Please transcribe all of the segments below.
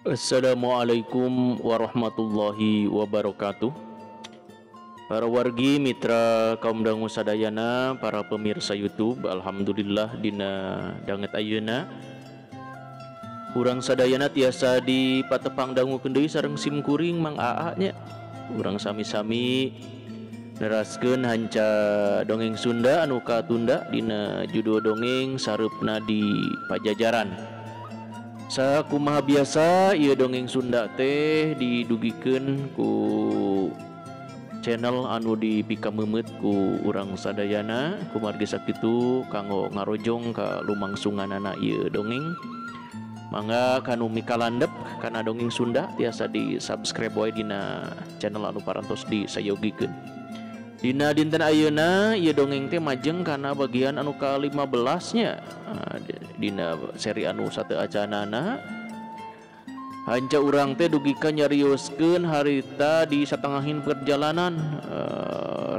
Assalamualaikum warahmatullahi wabarakatuh. Para wargi mitra kaum dangu sadayana, para pemirsa YouTube, alhamdulillah dina danget ayeuna urang sadayana tiasa di patepang dangukeun deui sareng sim kuring Mang Aa nya. Urang sami-sami neraskeun hanca dongeng Sunda anu katunda dina judul dongeng Sareupna di Pajajaran. Sakumaha biasa ieu dongeng Sunda teh didugikeun ku channel anu dipikameumeut ku urang sadayana, kumargi sakitu kanggo ngarojong ka lumangsunganana ieu dongeng. Mangga kanu mikalandep kana dongeng Sunda tiasa di subscribe wae dina channel anu parantos disayogikeun. Dina dinten ayeuna ieu dongeng teh majeng kana bagian anu ka-15 nya. Dina seri anu sateuacanana hanca urang teh dugi ka nyarioskeun harita di satengahin perjalanan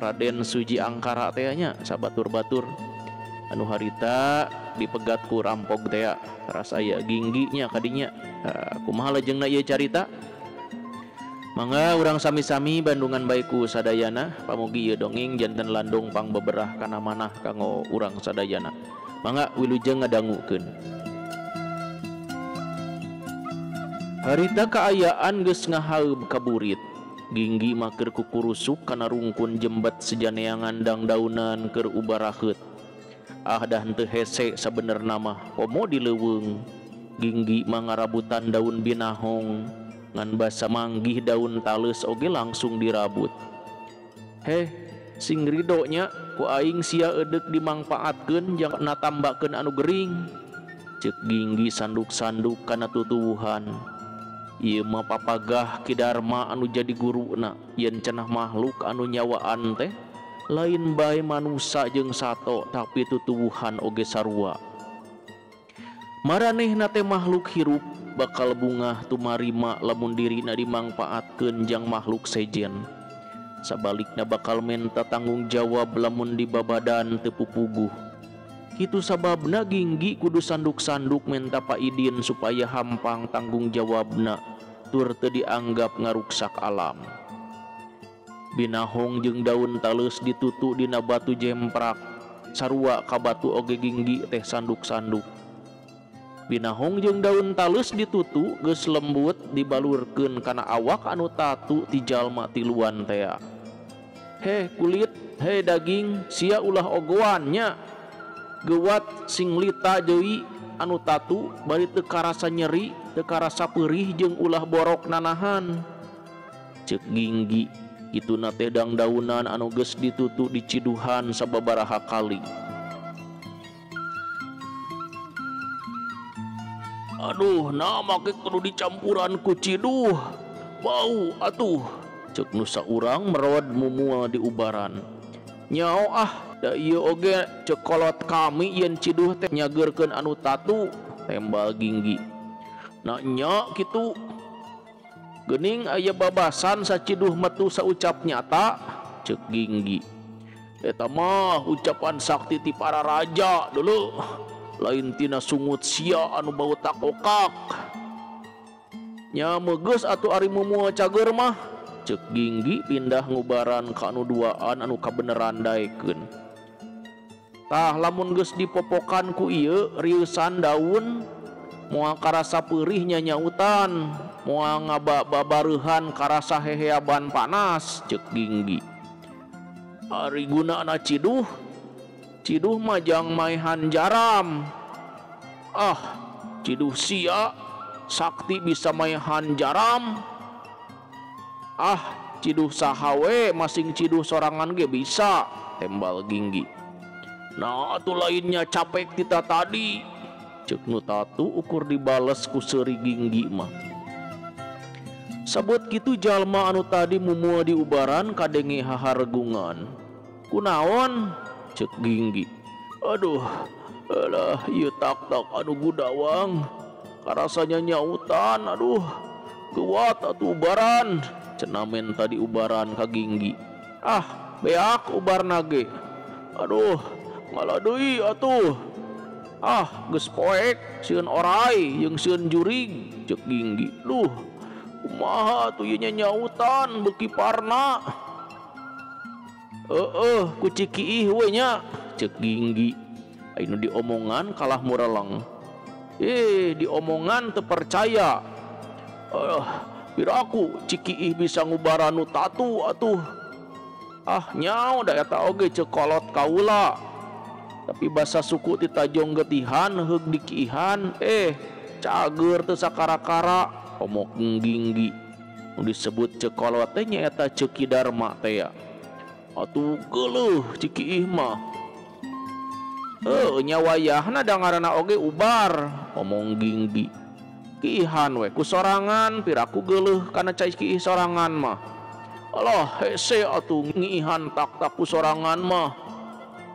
Raden Suji Angkara teh nya sabatur-batur anu harita dipegat ku rampog teh teras aya gingginya kadinya. Kumaha lajengna ieu carita? Mangga urang sami-sami bandungan bae ku sadayana, pamugi ieu dongeng janten landung pangbeberah kana manah kanggo urang sadayana. Mangga wilujeng ngadangukeun. Harita kaayaan geus ngahaeub kaburit. Ginggi mah keur kukurusuk kana rungkun jembet sejaneangan dangdaunan keur ubaraheut. Ah dah henteu hese sabenerna mah komo di leuweung. Ginggi mah ngarabutan daun binahong, ngan basa manggih daun taleus oge langsung dirabut. Heh, sing rido nya ku aing sia eudek dimangpaatkeun jang natambakeun anu gering. Ceuk Ginggi sanduk-sanduk kana tutuwuhan. Ieu mah papagah Ki Darma anu jadi guruna, yen cenah makhluk anu nyawaan teh lain bae manusa jeung sato tapi tutuwuhan oge sarua. Maranehna teh makhluk hirup bakal bungah tumarima lamun dirina dimangpaatkeun jang makhluk sejen. Sabalikna bakal menta tanggung jawab lamun dibabadan teu pupuguh. Kitu sababna Ginggi kudu sanduk-sanduk menta paidin supaya hampang tanggung jawabna tur teu dianggap ngaruksak alam. Binahong jeung daun taleus ditutu dina batu jemprak, sarua ka batu oge Ginggi teh sanduk-sanduk. Binahong jeung daun taleus ditutu geus lembut dibalurkeun kana awak anu tatu ti jalma tiluan tea. Heh kulit, heh daging, sia ulah ogoan nya. Gewat sing lita deui anu tatu bari teu karasa nyeri, teu karasa peurih jeung ulah borok nanahan. Ceuk Ginggi, kituna teh dangdaunan anu geus ditutu diciduhan sababaraha kali. Aduh, nah make kudu dicampuran ku ciduh. Bau atuh. Ceuk nu saurang merod mumua di ubaran. Nyao ah, da ieu oge ceuk kolot kami yen ciduh teh nyageurkeun anu tatu, tembal Ginggi. Nah nya kitu. Geuning aya babasan saciduh metu saucap nyata, ceuk Ginggi. Eta mah ucapan sakti ti para raja dulu. Lain tina sungut sia anu bau takokak. Nya meugeus atuh ari mumua cager mah, ceuk Ginggi pindah ngubaran ka anu duaan anu kabeneran daekeun. Tah lamun geus dipopokan ku ieu rieusan daun moal karasa peurih nyanyautan, moal ngababareuhan karasa heheaban panas, ceuk Ginggi. Ari gunana ciduh, ciduh mah jang maehan jaram. Ah, ciduh sia sakti bisa maehan jaram. Ah, ciduh saha we masing ciduh sorangan ge bisa. Tembal Ginggi. Nah atuh lainnya capek tita tadi. Ceuk nu tatu ukur dibales ku seuri Ginggi mah. Sabot kitu jalma anu tadi mumua di ubaran kadenge hahargungan. Kunaon? Ceuk Ginggi. Aduh, alah ieu tak-tak anu gudawang. Karasanya nyautan, aduh. Kuat atuh ubaran. Cenamen tadi ubaran ka Ginggi. Ah, beak ubarna ge. Aduh, ngalah deui atuh. Ah, geus poek sieun orai jeung sieun jurig, ceuk Ginggi. Duh, kumaha atuh ieu nyautan beuki parna. Heeh, ku cikiih we nya, ceuk Ginggi. Anu diomongan kalah mureleng. Eh, diomongan teu percaya. Piraku cikiih bisa ngubaran nu tatu atuh. Ah, nyau da eta oge ceuk kolot kaula. Tapi basa suku ti tajong getihan heug dikiihan, cager teu sakara-kara, omok Ginggi. Nu disebut ceuk kolot teh nyaeta Ceuk Ki Darma teh ya. Atuh geuleuh cikiih mah. Nya wayahna da ngaranna oge ubar, omong Ginggi. Kiihan we ku sorangan, piraku geuleuh kana cai kiih sorangan mah. Alah hese atuh ngiihan tak-tak ku sorangan mah.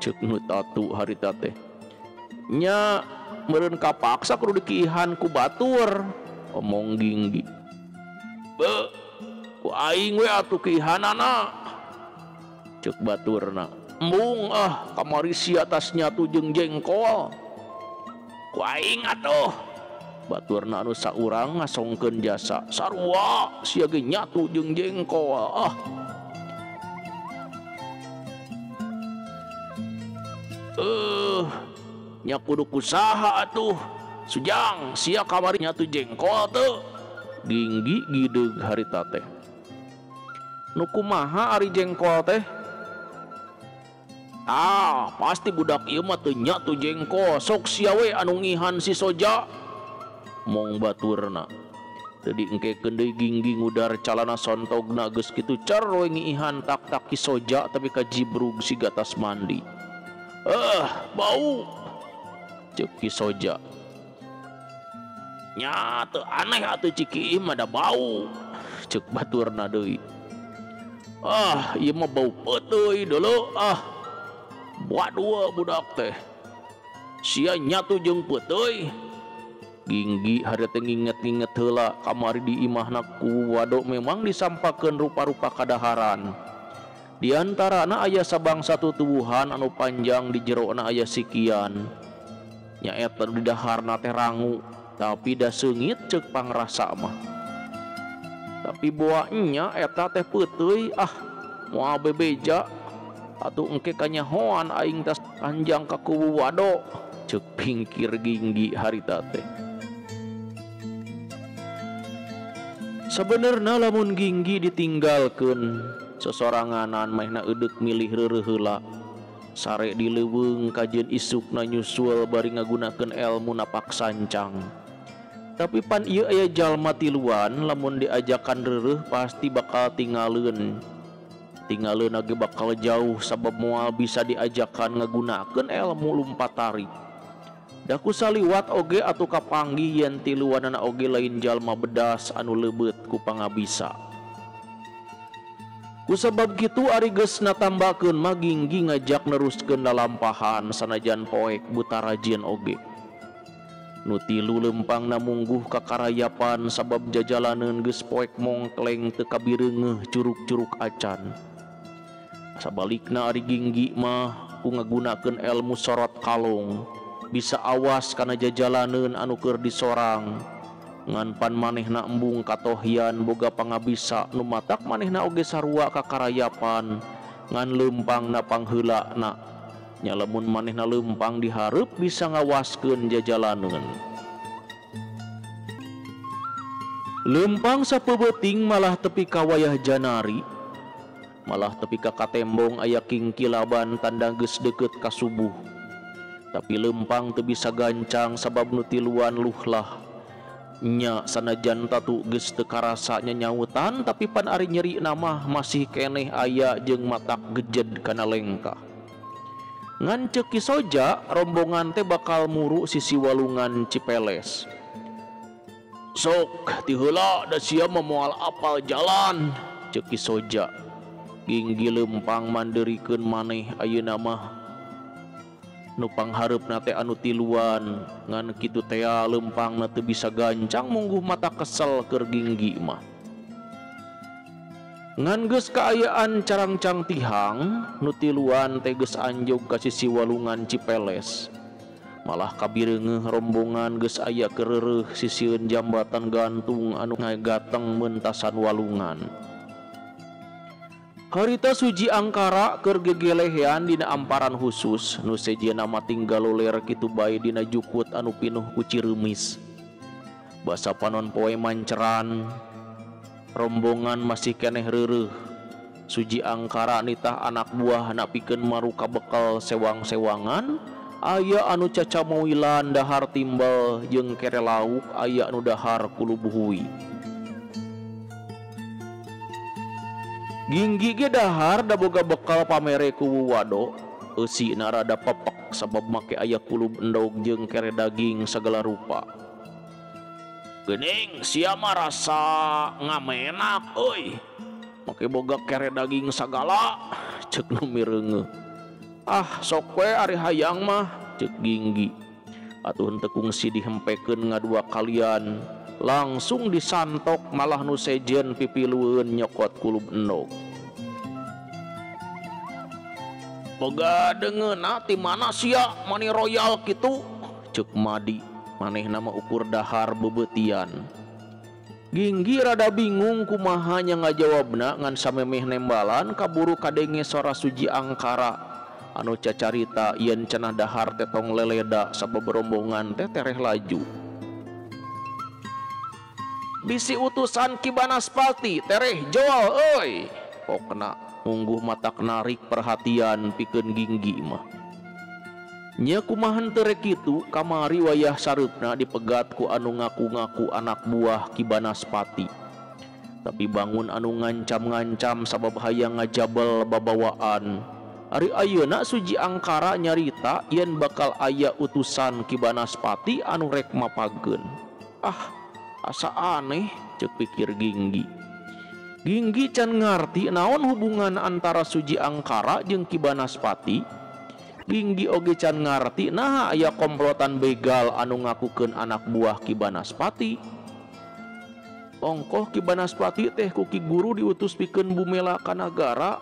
Ceuk nu tatu harita teh. Nya meureun kapaksa kudu dikiihan ku batur, omong Ginggi. Be, ku aing we atuh kiihanana. Ceuk baturna. Embung ah kamari sia tas nyatu jeung jengkol. Ku aing atuh. Baturna anu saurang ngasongkeun jasa. Sarua sia ge nyatu jeung jengkol ah. Nya kudu kusaha atuh. Sujang sia kamari nyatu jengkol teu. Ginggi gideug harita teh. Nu kumaha ari jengkol teh? Ah, pasti budak ieu mah teu nyatu jengkol. Sok sia we anu ngihan si Soja. Mong baturna. Teu diengkekeun deui Ginggi ngudar calana sontogna geus kitu cer we ngiihan tak-tak ki Soja tapi ka jibrug siga tas mandi. Bau. Ceuk Ki Soja. Nya teu aneh atuh cikiih mah da bau. Ceuk baturna deui. Ah, ieu mah bau peuteuy deuleu ah. Buat dua budak teh. Sia nyatu jeung peuteuy. Ginggi hari teh nginget-nginget heula kamari di imahna ku Wado memang disampakeun rupa-rupa kadaharan. Di antarana aya sabangsa tutuwuhan anu panjang di jerona aya sikian. Nyaeta di daharna teh rangu, tapi da seungit ceuk pangrasa mah. Tapi boa nya eta teh peuteuy ah, moal bebeja. Atuh engke kanyahoan aing tas panjang ka kuwu Wado, ceuk pingkir Ginggi harita teh. Sabenerna lamun Ginggi ditinggalkeun sesoranganan manehna eudek milih reureuh heula. Sare di leuweung kajeun isukna nyusul bari ngagunakeun elmu napak sancang. Tapi pan ieu aya jalma tiluan lamun diajakan reureuh pasti bakal tingaleun. Tingaleun ge bakal jauh sabab moal bisa diajakan ngagunakeun elmu lumpat tarik. Da ku saliwat oge atuh kapanggih yen tiluanana oge lain jalma bedas anu leubeut ku pangabisa. Kusabab kitu ari geus natambakeun mah Ginggi ngajak neruskeun lalampahan sanajan poek buta rajin oge. Nu tilu lempangna mungguh ka karayapan sabab jajalaneun geus poek mongkleng teu kabireungeuh curug-curug acan. Sabalikna ari Ginggi mah ku ngagunakeun elmu sorot kalong bisa awas kana jajalaneun anu keur disorang. Ngan pan manehna embung katohyan boga pangabisa nu matak manehna oge sarua ka karayapan ngan lempangna pangheulana. Nya lamun manehna lempang dihareup bisa ngawaskeun jajalaneun. Lempang sapeubeting malah tepi ka wayah janari. Malah tepi ka katembong aya kingkilaban tanda geus deukeut ka subuh. Tapi lempang teu bisa gancang sabab nu tiluan luhlah. Nya sanajan tatu geus teu karasa nyanyautan tapi pan ari nyeri mah masih keneh aya jeung matak gejed kana lengkah. Ngan ceuk Ki Soja rombongan teh bakal muru sisi walungan Cipeles. Sok ti heula da sia mah moal apal jalan, ceuk Ki Soja. Ginggi lempang manderikeun maneh ayeuna mah. Nu panghareupna teh anu tiluan, ngan kitu tea lempangna teu bisa gancang mungguh mata kesel keur Ginggi mah. Ngan geus kaayaan carangcang tihang, nu tiluan teh geus anjog ka sisi walungan Cipeles. Malah kabireungeuh rombongan geus aya kereureuh sisieun jambatan gantung anu ngagateng mentasan walungan. Harita Suji Angkara keur gegelehean dina amparan khusus, nu sejenna mah tinggal loler kitu bae dina jukut anu pinuh ku ciremis. Basa panon poe manceran, rombongan masih keneh reureuh. Suji Angkara nitah anak buah napikeun maruka bekal sewang-sewangan, aya anu cacamowilan dahar timbel jeung kere lauk, aya anu dahar kulubuhui. Ginggi ge dahar da boga bekal pamere ku Wado, eusina rada pepek sabab make aya kulub endog jeung kere daging sagala rupa. Geuning sia mah rasa ngamenak euy. Make boga kere daging sagala, ceuk nu mireungeuh. Ah, sok we ari hayang mah, ceuk Ginggi. Atuh henteu kungsi dihempekeun ngadua kalian, langsung disantok malah nu sejen pipilueun nyokot kulub endog. Boga deungeunna ti mana sia mani royal kitu, ceuk Madi. Manehna mah ukur dahar bebeutian. Ginggi rada bingung kumaha nya ngajawabna ngan samemeh nembalan kaburu kadenge sora Suji Angkara anu cacarita yen cenah dahar teh tong leleda sabab rombongan teh tereh laju. Bisi utusan Ki Banaspati tereh jol euy. Pokna mungguh matak narik perhatian pikeun Ginggi mah. Nya kumaha teu rek kitu kamari wayah sareupna dipegat ku anu ngaku-ngaku anak buah Ki Banaspati. Tapi bangun anu ngancam-ngancam sabab hayang ngajabel babawaan. Ari ayeuna Suji Angkara nyarita yen bakal aya utusan Ki Banaspati anu rek mapageun. Ah, asa aneh ceuk pikir Ginggi. Ginggi can ngarti naon hubungan antara Suji Angkara jeung Ki Banaspati. Ginggi oge can ngarti naha aya komplotan begal anu ngakukeun anak buah Ki Banaspati. Ongkoh Ki Banaspati teh ku Ki Guru diutus pikeun bumela ka nagara,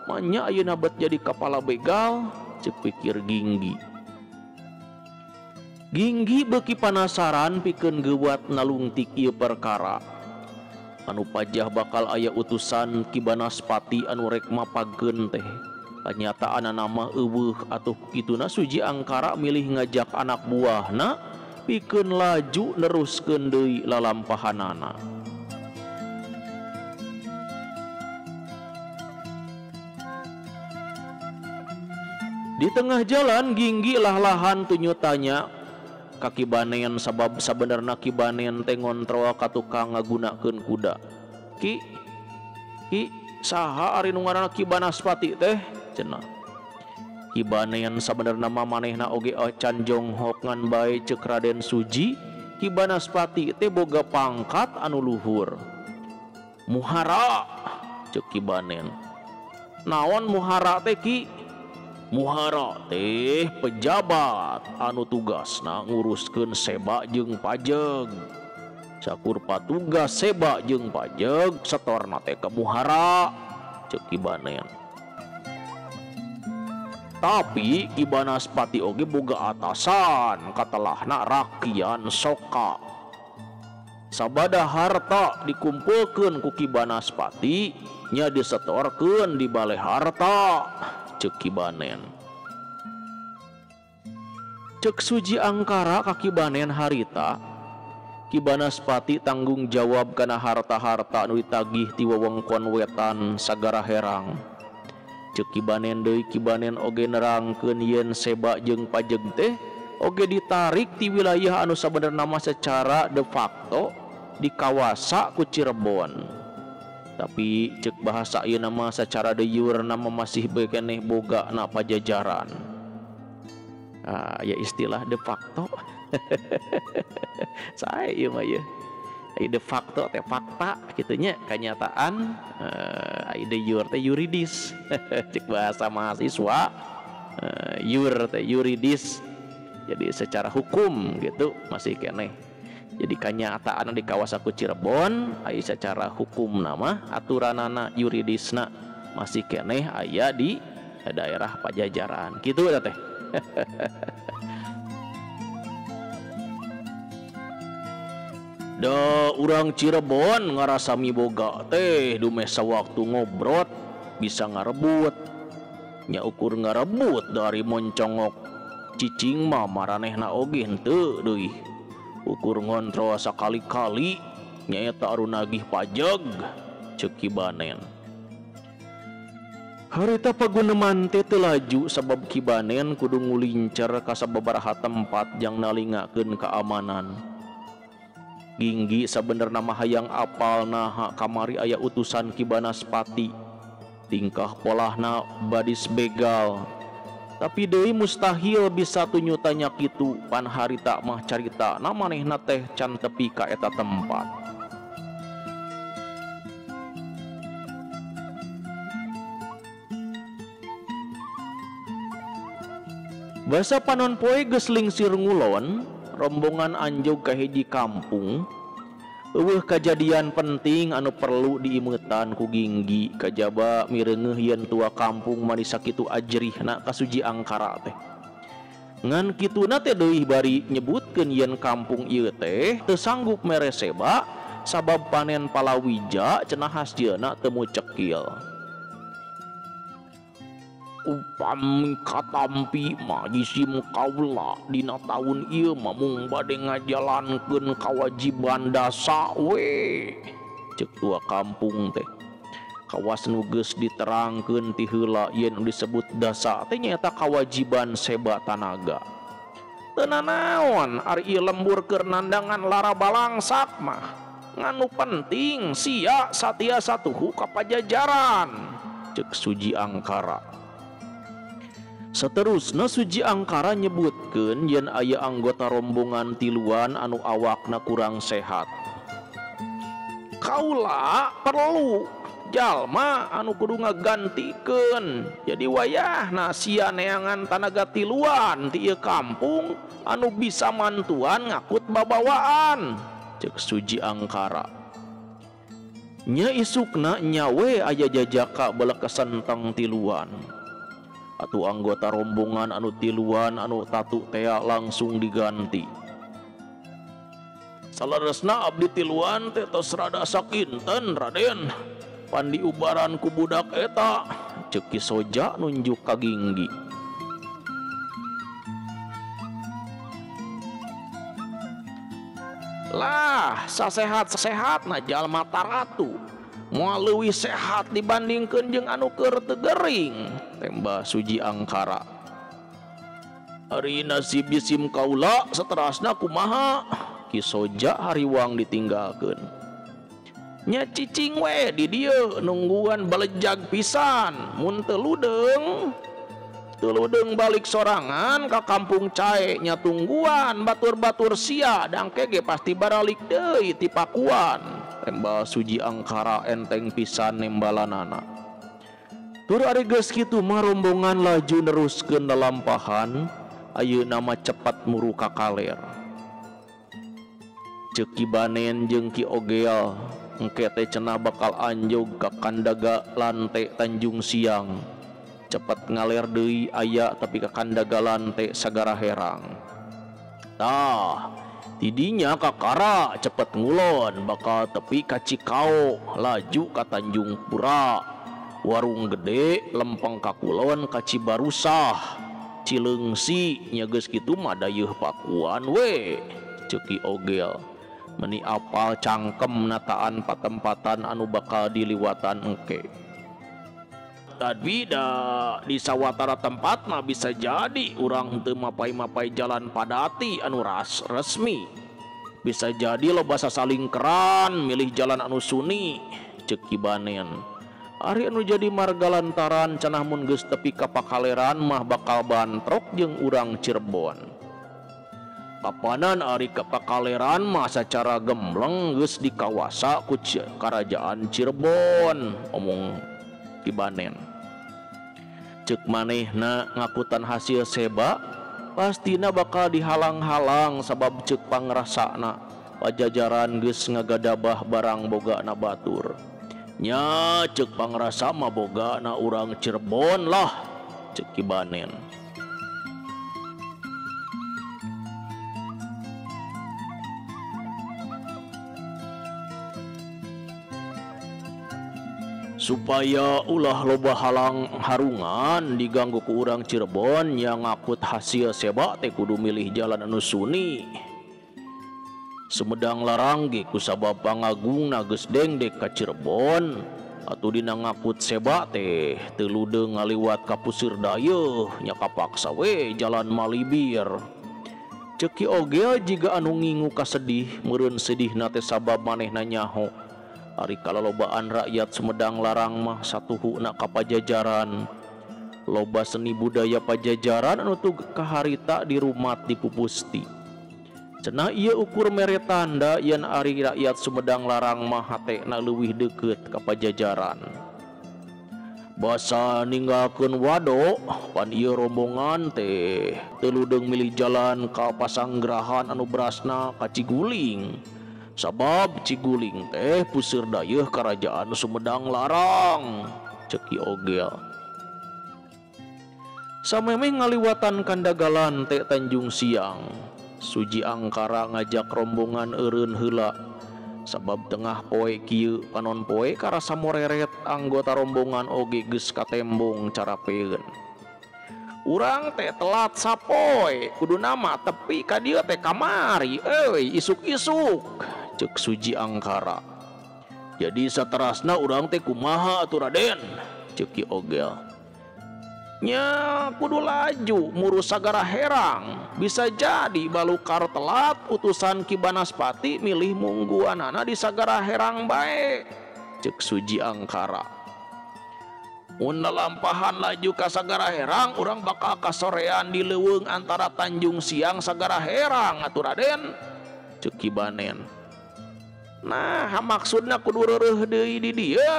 manya ayeuna bet jadi kapala begal, ceuk pikir Ginggi. Ginggi beuki panasaran pikeun geuwat nalungtik ieu perkara. Anu pajah bakal aya utusan Ki Banaspati anu rek mapageun teh. Kanyataan nama eueuh atuh kituna Suji Angkara milih ngajak anak buahna pikeun laju neruskeun deui lalampahanana. Di tengah jalan Ginggi lah-lahan tunyutanya ka Ki Banen sabab sabenerna Ki Banen teh ngontrol ka tukang ngagunakeun kuda. Ki, Ki saha ari nu ngaranna Ki Banaspati teh? Cenah. Ki Banen sabenerna mah manehna oge acan jonghok ngan bae ceuk Raden Suji, Ki Banaspati teh boga pangkat anu luhur. Muhara ceuk Ki Banen. Naon muhara teh Ki? Muhara teh pejabat anu tugasna nguruskeun seba jeung pajeg. Sakur patugas seba jeung pajeg setorna teh ka muhara ceuk Ki Banen. Tapi Ki Banaspati oge boga atasan katelahna rakian soka. Sabada harta dikumpulkeun ku Ki Banaspati nya disetorkeun di bale harta ceuk Ki Banen. Ceuk Suji Angkara ka Ki Banen harita, Ki Banaspati tanggung jawab kana harta-harta nu ditagih ti wewengkon wetan Sagara Herang. Ceuk Ki Banen deui, Ki Banen oge nerangkeun yen seba jeung pajeg teh oge ditarik ti wilayah anu sabenerna mah secara de facto dikawasa ku Cirebon. Tapi ceuk bahasa ieu nama secara de jure nama masih bekeneh boga na pajajaran. Aya istilah de facto. Sae ieu mah ieu. De facto teh fakta kitu nya, kanyataan, de jure teh yuridis. Cek bahasa mahasiswa, jur teh yuridis. Jadi secara hukum gitu masih keneh. Jadi kanyataan di kawasan Cirebon aya secara hukum nama aturanana yuridisna masih keneh aya di daerah Pajajaran kitu eta teh. Da urang Cirebon ngarasa miboga teh dumeh sawaktu ngobrot bisa ngarebut. Nya ukur ngarebut dari moncongok cicing mah maranehna oge henteu deui. Ukur ngontrol sakali-kali nyaeta anu nagih pajeg ceuk Ki Banen. Harita paguneman teh teu laju sabab Ki Banen kudu ngulincer ka sababaraha tempat jang nalingakeun keamanan. Ginggi sabenerna mah hayang apal naha kamari aya utusan Ki Banaspati. Tingkah polahna badis begal. Tapi deui mustahil bisa tunyutanya kitu pan harita mah carita na manehna teh can tepi ka eta tempat. Basa panon poe geus lingsir ngulon, rombongan anjog ka hiji kampung. Eueuh kajadian penting anu perlu diimetan ku Ginggi kajaba mireungeuh yen tua kampung mani sakitu ajrihna ka Suji Angkara teh. Ngan kituna teh deui bari nyebutkeun yen kampung ieu teh teu sanggup mere seba sabab panen palawija cenah hasieuna teu mucekil. Upami katampi mah jisim kaula dina taun ieu mah mung bade ngajalankeun kawajiban dasa we ceuk tua kampung teh. Kawas nu geus diterangkeun ti heula yen disebut dasa teh nyaeta kawajiban seba tanaga. Teu nanaon ari ieu lembur keur nandangan lara balangsak mah nganu penting sia satia satuhu ka Pajajaran ceuk Suji Angkara. Seterusna Suji Angkara nyebutkeun yen aya anggota rombongan tiluan anu awakna kurang sehat. Kaula perlu jalma anu kudu ngagantikeun. Jadi wayahna sia neangan tanaga tiluan ti ieu kampung anu bisa mantuan ngakut babawaan ceuk Suji Angkara. Nya isukna nyawe aya jajaka belek kesenteng tiluan. Atuh anggota rombongan anu tiluan anu tatu tea langsung diganti. Saleresna abdi tiluan teh tos rada sakinten Raden. Pan diubaran ku budak eta ceuk Ki Soja nunjuk ka Ginggi. Lah sasehat-sehatna jalma taratu moal leuwih sehat dibandingkeun jeung anu keur teu gering tembah Suji Angkara. Ari nasib jisim kaula saterasna kumaha? Ki Soja hariwang ditinggalkeun. Nya cicing we di dieu nungguan balejag pisan mun teu ludeung balik sorangan ka kampung cae nya tungguan batur-batur sia dangke ge pasti baralik deui ti Pakuan. Tembal Suji Angkara enteng pisan nembalanana. Tur ari geus kitu mah rombongan laju neruskeun lalampahan ayeuna mah cepat muru ka kaler. Ceuk Ki Banen jeung Ki Ogel engke teh cenah bakal anjog ka Kandaga Lante Tanjung Siang. Cepet ngaler deui aya tapi ka Kandaga Lante Sagara Herang. Tah tidinya kakara cepet ngulon bakal tepi ka Cikao laju ka Tanjung Pura Warung Gede lempeng ka kulon ka Cibarusah Cileungsi nya geus kitu mah dayeuh Pakuan we ceuk Ki Ogel meni apal cangkem nataan patempatan anu bakal diliwatan engke. Tapi da di sawatara tempat mah bisa jadi urang teu mapai-mapai jalan padati anu resmi. Bisa jadi loba sasalingkeran milih jalan anu suni ceuk Ki Banen. Ari anu jadi marga lantaran cenah mun geus tepi ka Pakaleran mah bakal bantrok jeung urang Cirebon. Kapanan ari ka Pakaleran mah sacara gembleng geus dikawasa ku Karajaan Cirebon, omong Ki Banen. Ceuk manehna ngakutan hasil seba pastina bakal dihalang-halang sabab ceuk pangrasana Pajajaran geus ngagadabah barang bogana batur. Nya ceuk pangrasa mah bogana urang Cirebon lah, ceuk Ki Banen. Supaya ulah loba halang harungan diganggu ku urang Cirebon yang ngakut hasil seba teh kudu milih jalan anu suni. Sumedang Larang ge kusabab pangagungna geus dengdek ka Cirebon atuh dina ngakut seba teh teu ludeung ngaliwat ka Pusir Dayeuh nya kapaksa we jalan malibir. Ceuk Ki Ogel jiga anu ngingu kasedih meureun sedihna teh sabab manehna nyaho ari kalalobaan rakyat Sumedang Larang mah satuhuna ka Pajajaran. Loba seni budaya Pajajaran anu teu kaharita dirumat dipupusti. Cenah ieu ukur mere tanda yen ari rakyat Sumedang Larang mah hatena leuwih deukeut ka Pajajaran. Basa ninggalkeun wado pan ieu rombongan teh teu ludeung milih jalan ka Pasanggrahan anu berasna ka Ciguling. Sabab Ciguling teh puseur dayeuh Karajaan Sumedang Larang, ceuk Ki Ogel. Samemeh ngaliwatan kandagalan teh Tanjung Siang, Suji Angkara ngajak rombongan eureun heula. Sabab tengah poe kieu panon poe karasa moreret anggota rombongan oge geus katembong carapeun. Urang teh telat sapoe, kuduna mah tepi ka dieu teh kamari euy isuk-isuk, ceuk Suji Angkara. Jadi saterasna urang teh kumaha atuh Raden, ceuk Ki Ogel. Nya kudu laju muru sagara herang, bisa jadi balukar telat utusan Ki Banaspati milih mungguanana di sagara herang bae, ceuk Suji Angkara. Mun lalampahan laju ka sagara herang urang bakal kasorean di leuweung antara Tanjung Siang sagara herang atuh Raden, ceuk Ki Banen. Nah maksudna kudu reureuh deui di dieu,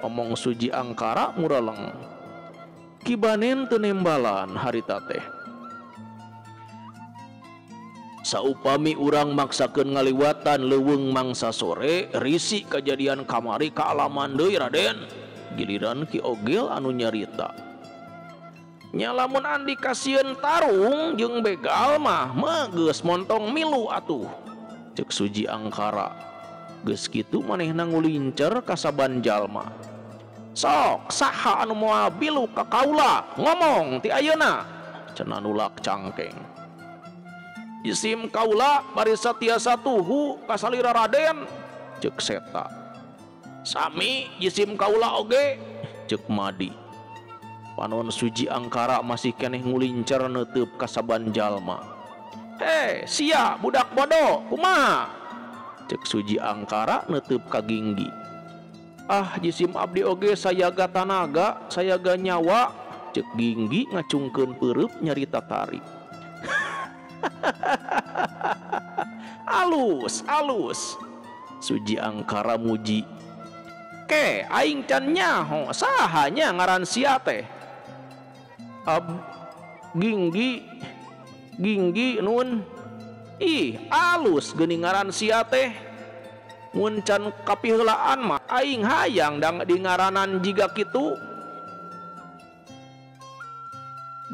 omong Suji Angkara mureleng. Ki Banen teu nembalan harita teh. Saupami urang maksakeun ngaliwatan leuweung mangsa sore, risi kajadian kamari kaalaman deui Raden. Giliran Ki Ogel anu nyarita. Nya lamun andika sieun tarung jeung begal mah geus montong milu atuh, ceuk Suji Angkara. Geus kitu manehna ngulincer ka saban jalma. Sok saha anu moal bilu ka kaula ngomong ti ayeuna, cenah nulak cangkeng. Isim kaula bari satiasa tuhu ka salira Raden, ceuk Seta. Sami jisim kaula oge, ceuk Madi. Panon Suji Angkara masih keneh ngulincer neuteub ka saban jalma. Heh, sia budak bodoh, kumaha? Ceuk Suji Angkara neuteub ka Ginggi. Ah jisim abdi oge sayaga tanaga, sayaga nyawa, ceuk Ginggi ngacungkeun peureub nyarita tari. Alus, alus. Suji Angkara muji. Ke aing can nyaho saha nya ngaran sia teh? Ab Ginggi, Ginggi nun. Ih, alus geuning ngaran sia teh. Mun can kapiheulaan mah aing hayang dang di ngaranan jiga kitu.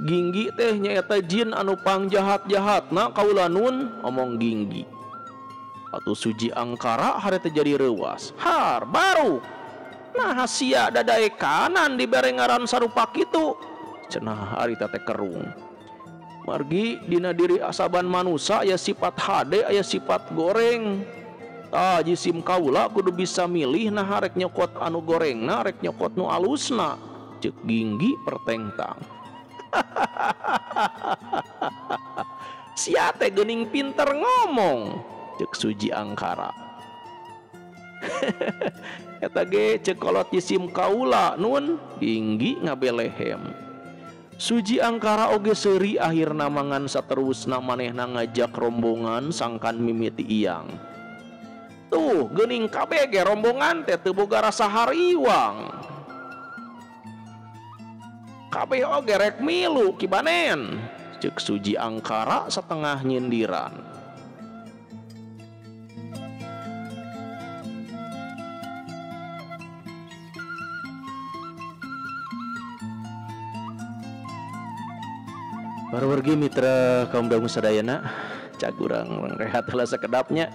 Ginggi teh nyaeta jin anu pangjahat-jahatna kaula nun, omong Ginggi. Atuh Suji Angkara harita jadi reuwas. Har baru. Nah sia dadaekanan dibere ngaran sarupa kitu, cenah harita teh kerung. Margi dina diri asaban manusa aya sifat hade aya sifat goreng. Tah jisim kaula kudu bisa milih nah rek nyokot anu gorengna rek nyokot nu alusna, ceuk Ginggi pertengtang. Sia teh geuning pinter ngomong, ceuk Suji Angkara. Eta ge ceuk kolot jisim kaula nun Ginggi ngabelehem. Suji Angkara oge seuri akhirna mangan saterusna manehna ngajak rombongan sangkan mimiti iyang. Tuh geuning kabeh ge rombongan teh teu boga rasa hariwang. Kabeh oge rek milu kibanen, ceuk Suji Angkara setengah nyindiran. Wargi mitra kaum dangu sadayana, cag urang rehat heula sakedapnya.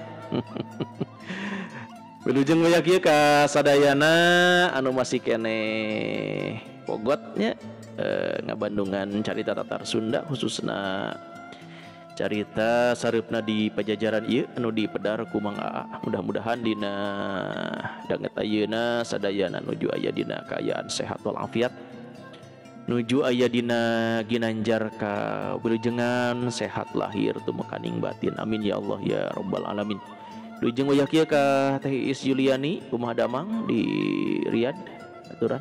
Wilujeng waya kieu ka sadayana anu masih keneh pogotnya ngabandungan carita tatar Sunda khususna carita sareupna di Pajajaran ieu anu dipedar ku Mang Aa. Mudah-mudahan dina danget ayeuna sadayana nuju aya dina kaayaan sehat walafiat, nuju aya dina ginanjar ka wilujengan sehat lahir tumekaning batin. Amin ya Allah ya rabbal alamin. Wilujeng waya kieu ka Teh Iis Yuliani kumaha damang di Riyadh aturan,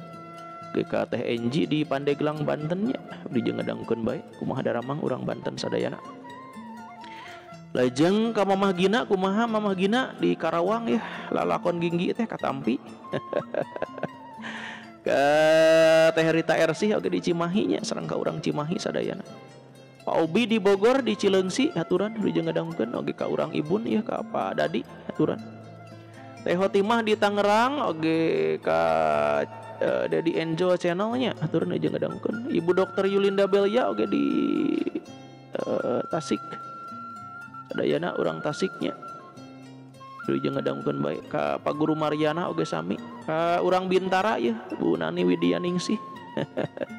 ge ka Teh Enji di Pandeglang Banten nya, wilujeng ngadangkeun bae kumaha daramang urang Banten sadayana. Lajeng ka Mamah Gina kumaha Mamah Gina di Karawang ya, lalakon Ginggi teh katampi. Ke Teh Rita Ersih oge di Cimahi nya, sareng ka urang Cimahi sadayana. Pak Obi di Bogor di Cileungsi aturan wilujeng ngadangkeun oge ka urang Ibun ya, ka Pak Dadi aturan. Teh Hotimah di Tangerang oge ka Dedi Enjo channelnya aturan wilujeng ngadangkeun. Ibu Dokter Yulinda Belia oge di Tasik sadayana urang Tasiknya wilujeng ngadangkeun bae. Ka Pak Guru Mariana oge sami, ka urang Bintara ya Bu Nani Widianingsih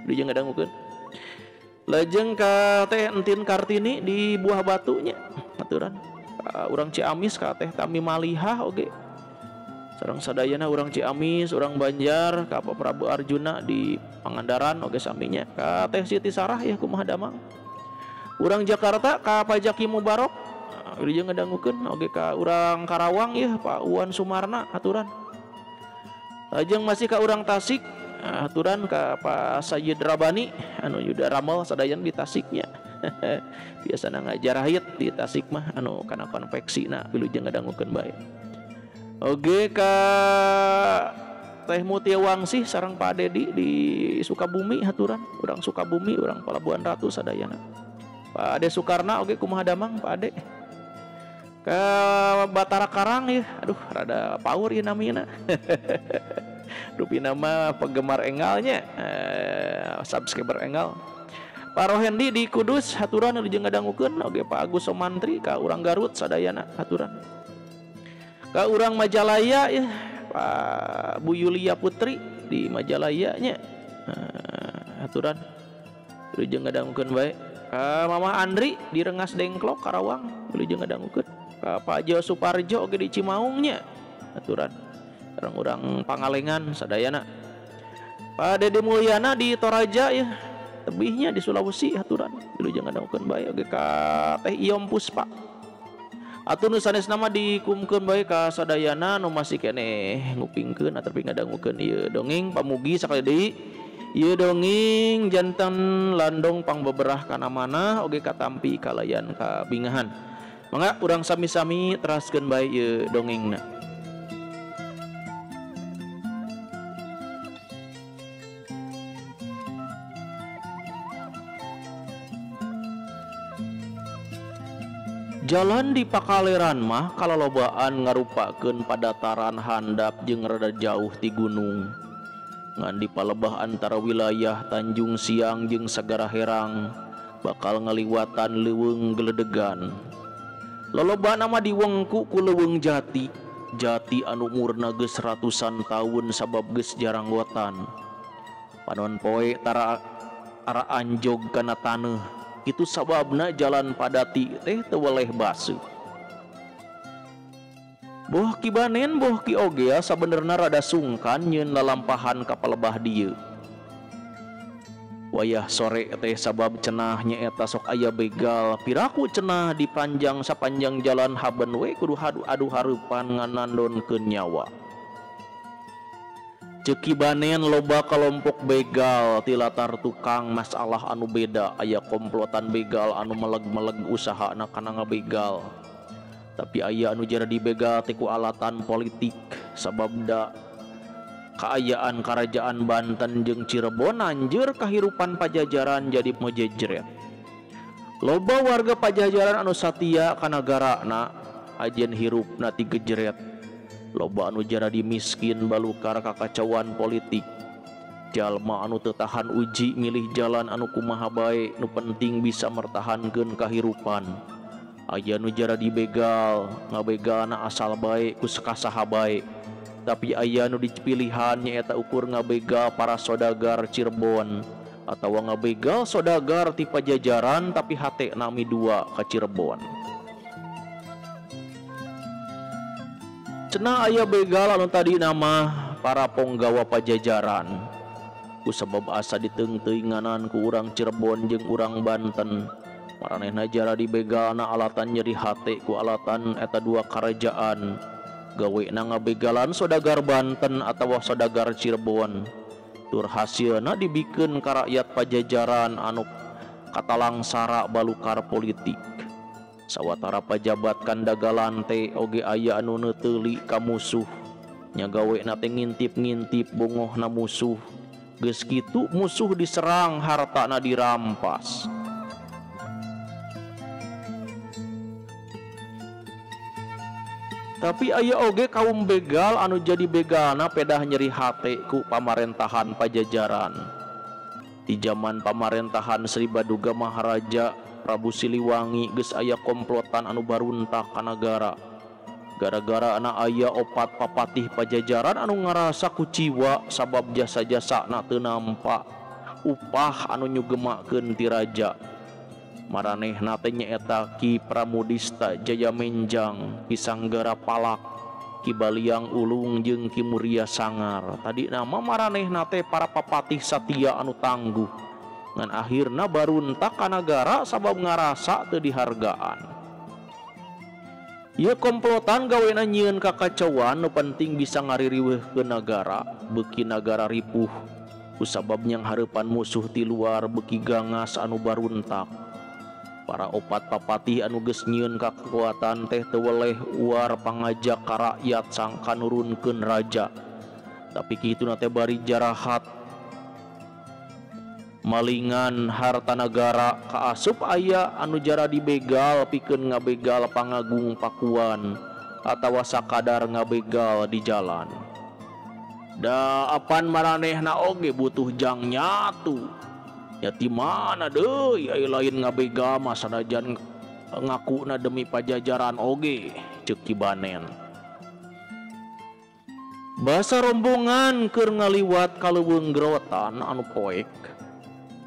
wilujeng ngadangkeun. Lajeng ka Teh Entin Kartini di Buah Batunya aturan, ka urang Ciamis ka Teh Tami Malihah oge sareng sadayana urang Ciamis, urang Banjar, ka Pak Prabu Arjuna di Pangandaran oge saminya, ka Teh Siti Sarah ya kumaha damang. Urang Jakarta ka Pak Jaki Mubarok wilujeng ngadangukeun oge ka urang Karawang ya Pak Wan Sumarna aturan. Lajeng masih ka urang Tasik aturan ka Pak Sayyid Rabani anu Yuda Ramel sadayana di Tasiknya. Biasana ngajarahit di Tasik mah anu kana konveksina wilujeng ngadangukeun bae. Oge ka Teh Mutia Wangsih sareng Pak Dedi di Sukabumi aturan, urang Sukabumi, urang Pelabuhan Ratu sadayana. Pak Ade Soekarna oge kumaha damang Pak Ade. Ke Batara Karang ya, aduh rada power ya namina. Rupina mah penggemar engalnya, subscriber engal. Pak Rohendi di Kudus haturan wilujeng ngadangukeun oge Pak Agus Somantri ka urang Garut sadayana haturan. Ka urang Majalaya ya Pak Bu Yulia Putri di Majalaya nya haturan wilujeng ngadangukeun bae. Ka Mama Andri di Rengas Dengklok Karawang wilujeng ngadangukeun. Ka Pak Jo Suparjo oge di Cimaung nya aturan urang-urang Pangalengan sadayana. Pak Dede Mulyana di Toraja ya tebihnya di Sulawesi aturan wilujeng ngadangukeun bae oge ka Teh Iyom Puspa. Atuh nu sanes nama dikumkeun bae ka sadayana nu masih keneh ngupingkeun ataupun ngadangukeun ieu dongeng. Pamugi sakali deui ieu dongeng janten landong pangbeberah kana manah oge katampi kalayan kabingahan. Mangga urang sami-sami teraskeun bae ieu dongengna. Jalan di Pakaleran mah kalalobaan ngarupakeun padataran handap jeung rada jauh ti gunung. Ngan di palebah antara wilayah Tanjung Siang jeung Sagara Herang bakal ngaliwatan leuweung geledegan. Lolobana mah diwengku ku leuweung jati, jati anu umurna geus ratusan taun sabab geus jaranggotan. Panon poe tara ara anjog kana taneuh. Itu sababna jalan padati teh teu weleh baseuh. Boh Ki Banen boh Ki Ogea sabenerna rada sungkan nyeun lalampahan ka palebah dieu. Wayah sore teh sabab cenah nyaeta sok aya begal piraku cenah di panjang sapanjang jalan haben we kudu adu hareupan nganandonkeun nyawa. Ceuk Ki Banen loba kalompok begal ti latar tukang masalah anu beda aya komplotan begal anu meleg-meleg usahana kana ngabegal. Tapi aya anu jara dibegal teh ku alatan politik sabab da kaayaan karajaan Banten jeung Cirebon anjeur kahirupan Pajajaran jadi mejejret. Loba warga Pajajaran anu satia ka nagarana ajen hirupna ti gejret. Loba anu jaradi miskin balukar kakacauan politik. Jalma anu teu tahan uji milih jalan anu kumaha bae nu penting bisa mertahankeun kahirupan. Aya nu jaradi begal, ngabegalna asal bae ku sakasaha bae. Tapi aya nu dipilihan nyaeta ukur ngabegal para sodagar Cirebon atawa ngabegal sodagar ti Pajajaran tapi hate nami dua ka Cirebon. Cenah aya begal anu tadi nama para ponggawa Pajajaran. Ku sebab asa diteungteuinganan ku urang Cirebon jeung urang Banten. Maranehna jara dibegalna alatan nyeri hate ku alatan eta dua karajaan. Gawena ngabegalan sodagar Banten atawa sodagar Cirebon. Tur hasilna dibikeun ka rakyat Pajajaran anu katalangsara balukar politik. Sawatara pajabat kandagalan teh oge aya anu neuteuli ka musuh. Nya gawena teh ngintip-ngintip bongohna musuh. Geus kitu musuh diserang hartana dirampas. Tapi aya oge kaum begal anu jadi begalna pedah nyeri hate ku pamarentahan Pajajaran. Di zaman pamarentahan Sri Baduga Maharaja Prabu Siliwangi geus aya komplotan anu baruntak ka nagara. Gara-gara anak aya opat papatih Pajajaran anu ngarasa kuciwa sabab jasa-jasana teu nampa upah anu nyugemakeun ti raja. Maranehna teh nyaeta Ki Pramudista Jaya Menjang, Ki Sanggara Palak, Ki Baliang Ulung jeung Ki Muria Sangar. Tadi nama maranehna teh para papatih satia anu tangguh. Ngan akhirna baruntak ka nagara sabab ngarasa teu dihargaan. Ieu komplotan gawena nyieun kakacauan nu penting bisa ngaririweuhkeun nagara, beuki nagara ripuh. Kusabab nyanghareupan musuh ti luar beuki gangas anu baruntak. Para opat papatih anu geus nyieun kakuatan teh teu weleh uar pangajak ka rakyat sangka nurunkeun raja. Tapi kituna teh bari jarahat malingan harta nagara kaasup aya anu jara dibegal pikeun ngabegal pangagung Pakuan atawa sakadar ngabegal di jalan. Da apan maranehna oge butuh jang nyatu. Ya ti mana deui aya lain ngabegal mah sanajan ngakuna demi Pajajaran oge ceuk Ki Banen. Basa rombongan keur ngaliwat ka leuweung grotan anu poek.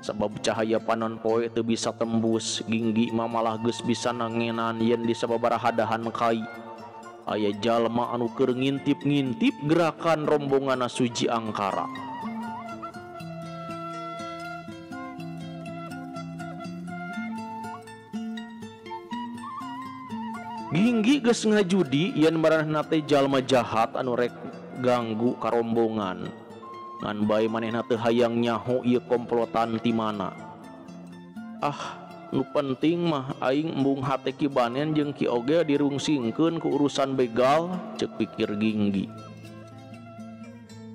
Sabab cahaya panon poe teu bisa tembus, Ginggi mah malah geus bisa nangenan yen di sababaraha dahan kai. Aya jalma anu keur ngintip-ngintip gerakan rombongan Suji Angkara. Ginggi geus ngajudi yen maranehna teh jalma jahat anu rek ganggu ka rombongan. Ngan bae manehna teu hayang nyaho ieu komplotan ti mana. Ah, nu penting mah aing embung hate Ki Banen jeung Ki Oge dirungsingkeun ku urusan begal, ceuk pikir Ginggi.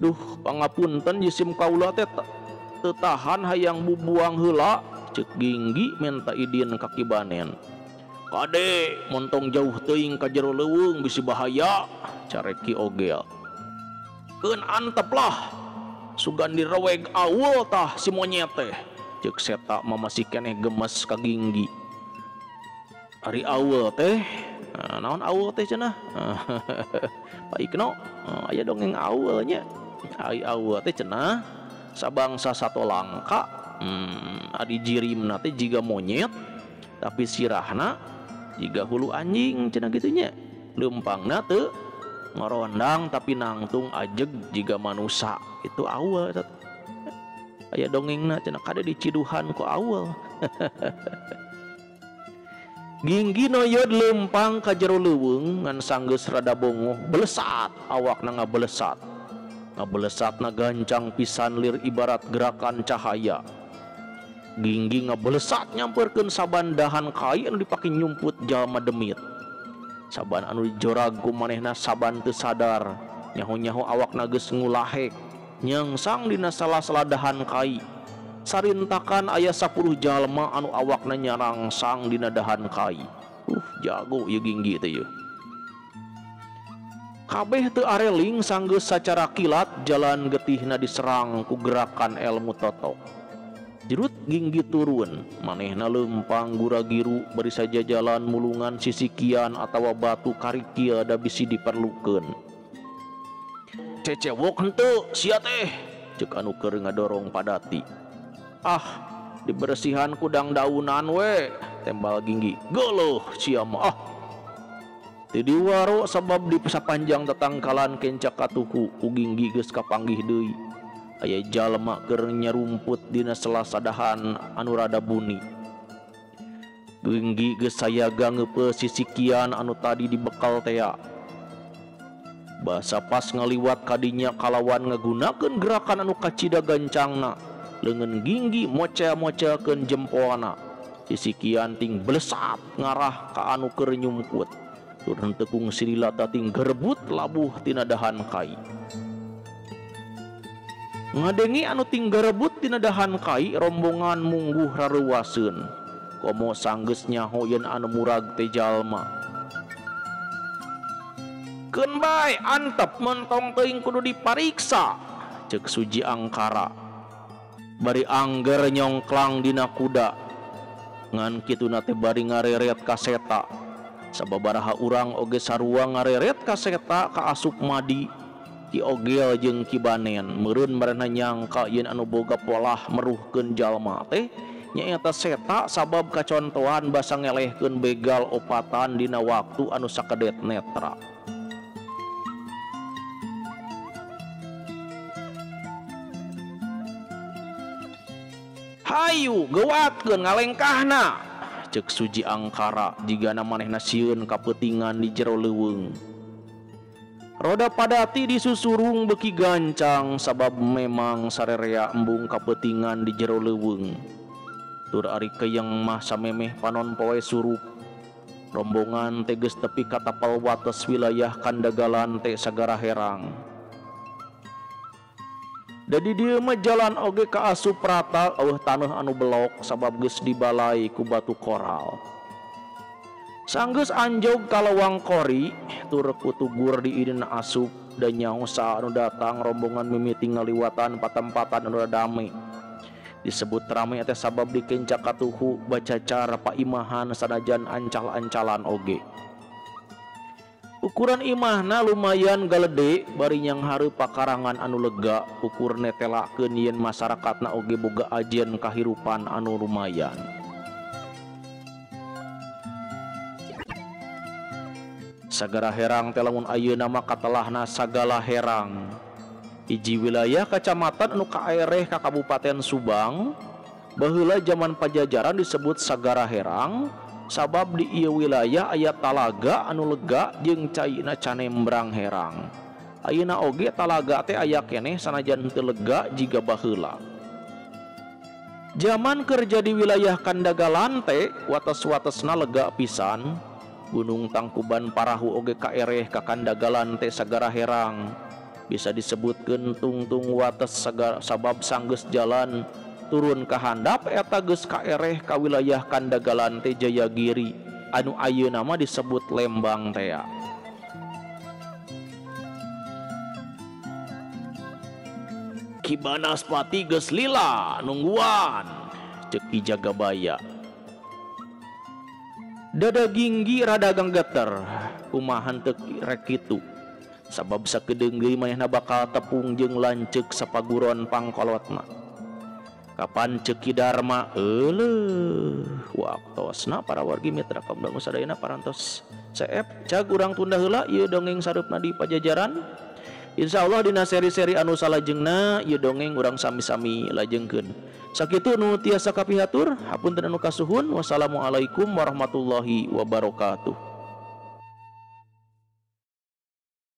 Duh, pangapunten jisim kaula teh teu tahan hayang bubuang heula, ceuk Ginggi menta idin ka Ki Banen. Kade, montong jauh teuing ka jero leuweung bisi bahaya, carek Ki Ogel. Keun antep lah, sugan direweg awul tah si monyet teh. Ceuk Seta mah masih keneh gemes ka Ginggi. Ari awul teh, naon awul teh cenah? Pak Ikno, aya dongeng awul nya. Ari awul teh cenah sabangsa sato langka, ari jirimna teh jiga monyet, tapi sirahna jiga hulu anjing cenah kitu nya. Leumpangna teu ngorondang tapi nangtung ajeg jiga manusa. Itu awal aya dongengna cenah kade diciduhan ku awal. Ginggi noyod lempang ka jero leuweung ngan sanggeus rada bongoh belesat awakna ngabelesat. Ngabelesatna gancang pisan lir ibarat gerakan cahaya. Ginggi ngabelesat nyamperkeun saban dahan kai anu dipake nyumput jalma demit. Saban anu dijorag ku manehna saban teu sadar, nyaho-nyaho awakna geus ngulahek, nyangsang dina sala-sala dahan kai. Sarintakan aya 10 jalma anu awakna nyarangsang dina dahan kai. Jago ieu Ginggi teh ieu. Kabeh teu areling sanggeus sacara kilat jalan getihna diserang ku gerakan elmu totok. Jerut Ginggi turun, manehna leumpang gura-giru bari saja jalan mulungan sisikian atawa batu karikia da bisi diperlukeun. Cecewok henteu sia teh, ceuk anu keur ngadorong Padati. Ah, dibersihan ku dangdaunan we, tembal Ginggi. Geuleuh sia mah ah. Teu diwaro sabab di sapanjang tatangkalan kencak katuhu ku Ginggi geus kapanggih deui. Aya jalma keur nyarumput dina sela-sadahan anu rada buni. Ginggi geus sayaga ngeupeus sisikian anu tadi dibekal tea. Basa pas ngaliwat kadinya kalawan ngagunakeun gerakan anu kacida gancangna. Leungeun Ginggi mocel-mocelkeun jempolna. Sisikian ting belesat ngarah ka anu keur nyumput. Tur henteu kungsi lila ting gerebut labuh tina dahan kai. Ngadengi anu ting garebut tina dahan kai rombongan mungguh rareuwaseun. Komo sanggeus nyaho yen anu murag teh jalma. Keun bae antep mentong teuing kudu dipariksa, ceuk Suji Angkara. Bari angger nyongklang dina kuda. Ngan kituna teh bari ngareret ka seta. Sababaraha urang oge sarua ngareret ka seta ka asup madi. Ki Ogel jeung Ki Banen meureun marana nyangka yen anu boga polah meruhkeun jalma teh nyaeta seta sabab kacontohan basa ngelehkeun begal opatan dina waktu anu sakedet netra. Hayu gewatkeun ngalengkahna, ceuk Suji Angkara jigana manehna sieun kapeutingan di jero leuweung. Roda Padati disusurung beki gancang sabab memang sarerea embung kapeutingan di jero leuweung. Tur ari keyeng mah samemeh panon poe surup. Rombongan teh geus tepi ka tapal wates wilayah Kandagalan teh sagara herang. Da di dieu mah jalan oge kaasup rata eueuh taneuh anu belok sabab geus dibalai ku batu koral. Sanggeus anjog ka lewang kori tur kutugur diideuna asup da nyaho saha anu datang rombongan mimiti ngaliwatan patempatan anu rame. Disebut rame teh sabab dikencak katuhu bacacar paimahan sanajan ancal-ancalan oge. Ukuran imahna lumayan galede bari nyanghareup pakarangan anu lega ukur netelakeun yen masyarakatna oge boga ajen kahirupan anu lumayan. Sagara Herang teh lamun ayeuna mah katelahna Sagala Herang. Hiji wilayah kacamatan anu kaereh ka Kabupaten Subang, baheula jaman Pajajaran disebut Sagara Herang sabab di ieu wilayah aya talaga anu lega jeung caina canembrang herang. Ayeuna oge talaga teh aya keneh sanajan teu lega jiga baheula. Jaman kerja di wilayah Kandagalan teh wates-watesna lega pisan. Gunung Tangkuban Parahu oge kaereh ka Kandagalan teh Sagara Herang. Bisa disebutkeun tungtung wates sabab sanggeus jalan turun ka handap eta geus kaereh ka wilayah Kandagalan teh Jayagiri anu ayeuna mah disebut Lembang tea. Ki Banaspati geus lila nungguan, ceuk Ki Jagabaya. Dada Ginggi rada ganggeter, kumaha teu rek kitu. Sabab sakedeung deui manehna bakal tepung jeung lanceuk sapaguron pangkolotna. Kapan ceuk Ki Darma euleuh waktosna para wargi mitra kaum dangu sadayana parantos seep cag urang tunda heula ieu dongeng sareupna di Pajajaran. Insyaallah dina seri-seri anu salajengna ieu dongeng urang sami-sami lajengkeun. Sakitu nu tiasa kapihatur, hapunten anu kasuhun. Wassalamualaikum warahmatullahi wabarakatuh.